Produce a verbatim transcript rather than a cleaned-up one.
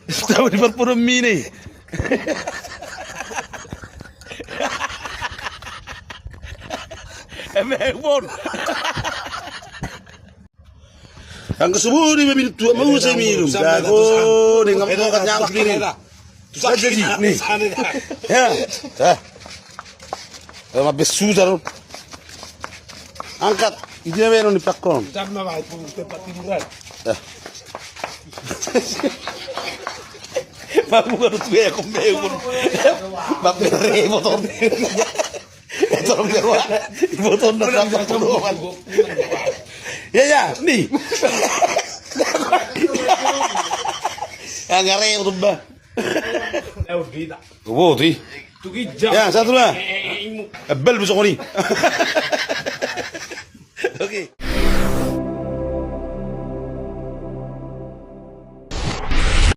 Tahu di parpodon mini. Emang bon. Angka subuh di minum tu, mau saya minum. Jago, ni ngam tongkat nyamuk ini. Jadi, ni. Ya. Mabes susah lo. Angkat. Ini apa yang dipakai? Sama baik, tempat tiduran. Babu kan tu ya, kau babu. Babu rebo tu. Tolong dia, Wak. Ibu tolong dia, Wak. Ya, ya, ni. Yang ngare itu, Mbah. Tugi. Ya, satu lah. Ebel busuk ni.